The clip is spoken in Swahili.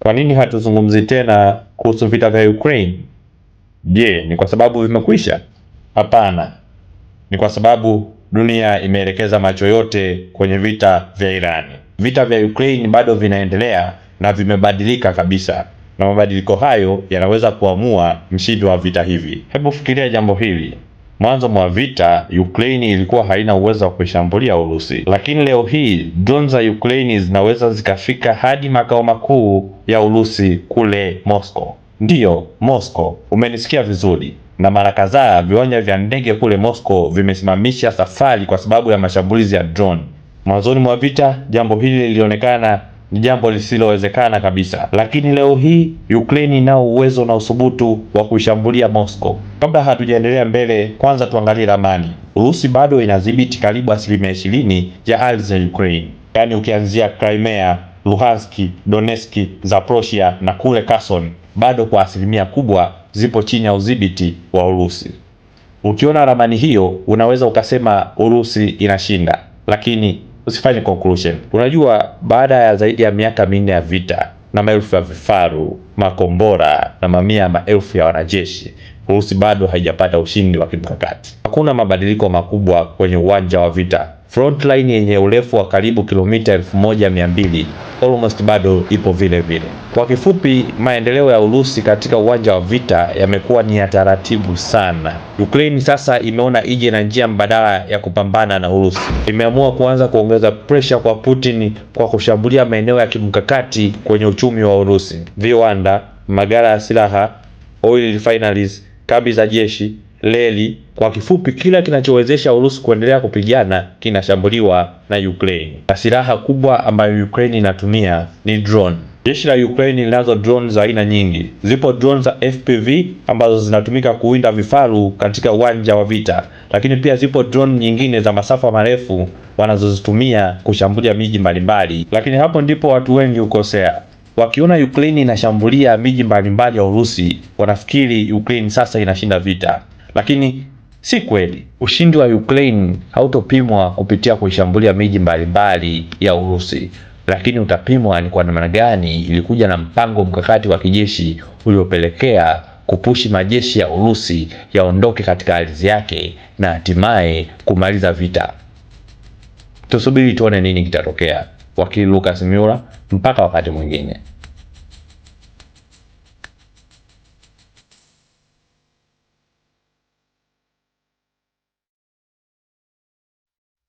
Kwa nini hatuzungumzi tena kuhusu vita vya Ukraine? Je, ni kwa sababu vimekwisha? Hapana, ni kwa sababu dunia imeelekeza macho yote kwenye vita vya Irani. Vita vya Ukraine bado vinaendelea na vimebadilika kabisa, na mabadiliko hayo yanaweza kuamua mshindi wa vita hivi. Hebu fikiria jambo hili. Mwanzo mwa vita Ukraine ilikuwa haina uwezo wa kuishambulia Urusi, lakini leo hii drone za Ukraine zinaweza zikafika hadi makao makuu ya Urusi kule Moscow. Ndiyo, Moscow, umenisikia vizuri. Na mara kadhaa viwanja vya ndege kule Moscow vimesimamisha safari kwa sababu ya mashambulizi ya drone. Mwanzoni mwa vita jambo hili lilionekana ni jambo lisilowezekana kabisa, lakini leo hii Ukraine inao uwezo na uthubutu wa kuishambulia Moscow. Kabla hatujaendelea mbele, kwanza tuangalie ramani. Urusi bado inadhibiti karibu 20% ya ardhi ya Ukraine, yaani ukianzia Crimea, Luhansk, Donetsk, Zaporozhia na kule Kherson, bado kwa asilimia kubwa zipo chini ya udhibiti wa Urusi. Ukiona ramani hiyo unaweza ukasema Urusi inashinda, lakini usifanye conclusion. Unajua, baada ya zaidi ya miaka 4 ya vita na maelfu ya vifaru, makombora na mamia ya maelfu ya wanajeshi, Urusi bado haijapata ushindi wa kimkakati. Hakuna mabadiliko makubwa kwenye uwanja wa vita. Frontline yenye urefu wa karibu kilomita 1200 almost bado ipo vile vile. Kwa kifupi, maendeleo ya Urusi katika uwanja wa vita yamekuwa ni ya taratibu sana. Ukraine sasa imeona ije na njia mbadala ya kupambana na Urusi. Imeamua kuanza kuongeza pressure kwa Putin kwa kushambulia maeneo ya kimkakati kwenye uchumi wa Urusi: viwanda, maghala ya silaha, oil refineries, kambi za jeshi, reli. Kwa kifupi, kila kinachowezesha Urusi kuendelea kupigana kinashambuliwa na Ukraine. Na silaha kubwa ambayo Ukraine inatumia ni drone. Jeshi la Ukraine linazo drone za aina nyingi. Zipo drone za FPV ambazo zinatumika kuwinda vifaru katika uwanja wa vita, lakini pia zipo drone nyingine za masafa marefu wanazozitumia kushambulia miji mbalimbali. Lakini hapo ndipo watu wengi hukosea. Wakiona Ukraine inashambulia miji mbalimbali ya Urusi, wanafikiri Ukraine sasa inashinda vita, lakini si kweli. Ushindi wa Ukraine hautopimwa kupitia kuishambulia miji mbalimbali ya Urusi, lakini utapimwa ni kwa namna gani ilikuja na mpango mkakati wa kijeshi uliopelekea kupush majeshi ya Urusi yaondoke katika ardhi yake na hatimaye kumaliza vita. Tusubiri tuone nini kitatokea. Wakili Lucas Miura, mpaka wakati mwingine.